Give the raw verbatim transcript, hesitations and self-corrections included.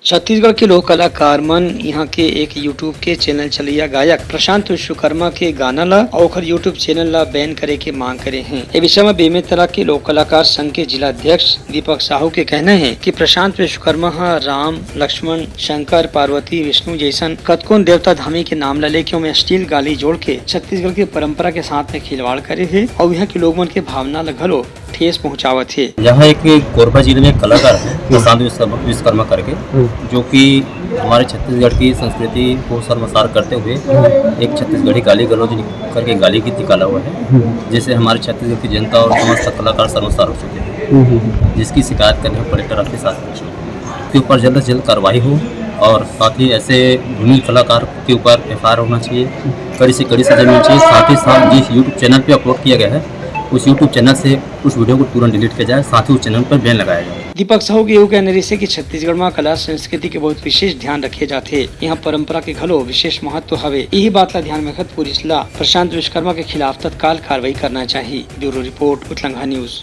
छत्तीसगढ़ के लोक कलाकार मन यहाँ के एक YouTube के चैनल चलैया गायक प्रशांत विश्वकर्मा के गाना ला अउ ओखर YouTube चैनल ला बैन करे के मांग करे हैं। ए विषय में बेमेतरा के लोक कलाकार संघ के जिला अध्यक्ष दीपक साहू के कहना है कि प्रशांत विश्वकर्मा ह राम, लक्ष्मण, शंकर, पार्वती, विष्णु जैसन कतकोन देवता धामी के नाम ला लेके ओमे अश्लील गाली जोड़ के छत्तीसगढ़ के परंपरा के साथ में खिलवाड़ करे हे अउ यहाँ के लोग मन के भावना ला घलो ठेस पहुंचावत हे। यहाँ एक कोरबा जिले में एक कलाकार है, प्रशांत विश्वकर्मा, विश्वकर्मा करके, हम्म। जो कि हमारे छत्तीसगढ़ की संस्कृति को शर्मसार करते हुए हम्म। एक छत्तीसगढ़ी गाली गलौज करके गाली गीत निकाला हुआ है, हम्म। जिससे हमारे छत्तीसगढ़ की जनता और समस्त कलाकार शर्मसार हो चुके हैं, हम्म, हम्म, हम्म। जिसकी शिकायत करने हम कलेक्टर ऑफिस आए हैं। के ऊपर जल्द से जल्द कार्रवाई हो और साथ ही ऐसे घृणित कलाकार के ऊपर एफ आई आर होना चाहिए, कड़ी से कड़ी सजा मिलनी चाहिए। साथ ही साथ जिस YouTube चैनल पे अपलोड किया गया है, उस YouTube चैनल से उस वीडियो को तुरंत डिलीट किया जाए, साथ ही उस चैनल पर बैन लगाया जाए। दीपक साहू के एहू कहना रहिसे कि छत्तीसगढ़ म कला संस्कृति के बहुत विशेष ध्यान रखे जाथे, यहाँ परंपरा के घलो विशेष महत्व हवे। यही बात ला ध्यान में रखत पुलिस ला प्रशांत विश्वकर्मा के खिलाफ तत्काल कार्रवाई करना चाहिए। ब्यूरो रिपोर्ट, उतलंघा न्यूज।